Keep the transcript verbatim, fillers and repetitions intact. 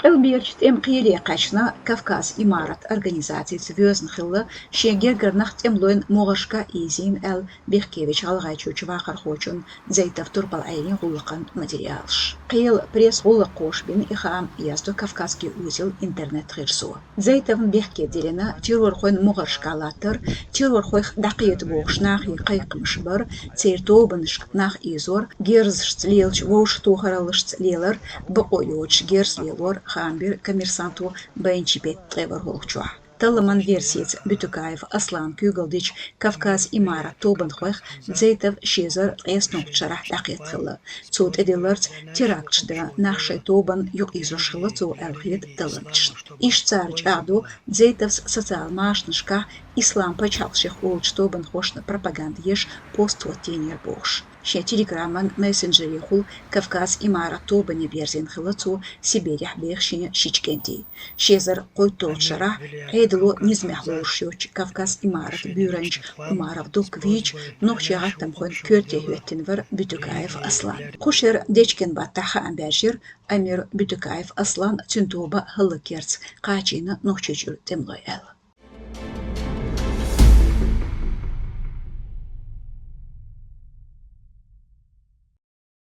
Ӏилманчийн тӀеман кхеле кхаьчна Кавказ Имарат организацица воьзна хилла, шен гергара нах тӀемалойн могӀаршка ийзийна аьлла бехке веча ГӀалгӀайчуьрчу вахархочун Дзейтов Турпал-Ӏелин гӀуллакхан материалаш. Кхелан пресс-гӀуллакхаша бина и хаам, яздо «Кавказский узел» интернет-гӀирсо. Дзейтовна бехке диллина террорхойн могӀаршка латтар, террорхойх дӀакхета бохуш нахе кхайкхамаш бар, церан тобанашка нах ийзор, герзашца лелачу вовшахтохараллашца лелар, бакъо йоцуш герз лелор, хаам бира «Коммерсанто» байн чепецан ткъе ворхӀалгӀачохь. Талламан версица Бютыкаев Аслана куьйгалла дечу Кавказ Имарат тобанхойх Дзейтов ши эзар ткъаьстнолгӀачу шарахь дӀакхетта хилла. Цо тӀедилларца теракташ дан нах шайн тобанна юкъаийзош хилла цо аьлла хета талламчашна. Иштта цара чӀагӀдо Дзейтовс социал-машанашкахь «Ислам пачхьалкх» шех олучу тобанхошна пропаганда еш пост хӀоттийнера бохуш. Шен Telegram-ан мессенджерехула Кавказ Имарат тобане верзина хилла цо Сибрехь беха шен шича кӀентий. Ши эзар кхойтталгӀачу шарахь Ӏедало низамехь лоруш йоцчу Кавказ Имарат буьйранча Умаров Дукка вийча, нохчийн гӀаттамхойн коьрте хӀоьттина вара Бютыкаев Аслан. Кху шеран дечкен баттахь хаам баьржира Амир Бютыкаев Аслан, цуьнан тоба хӀаллакьярца кхачийна Нохчийчуьра тӀемалой аьлла.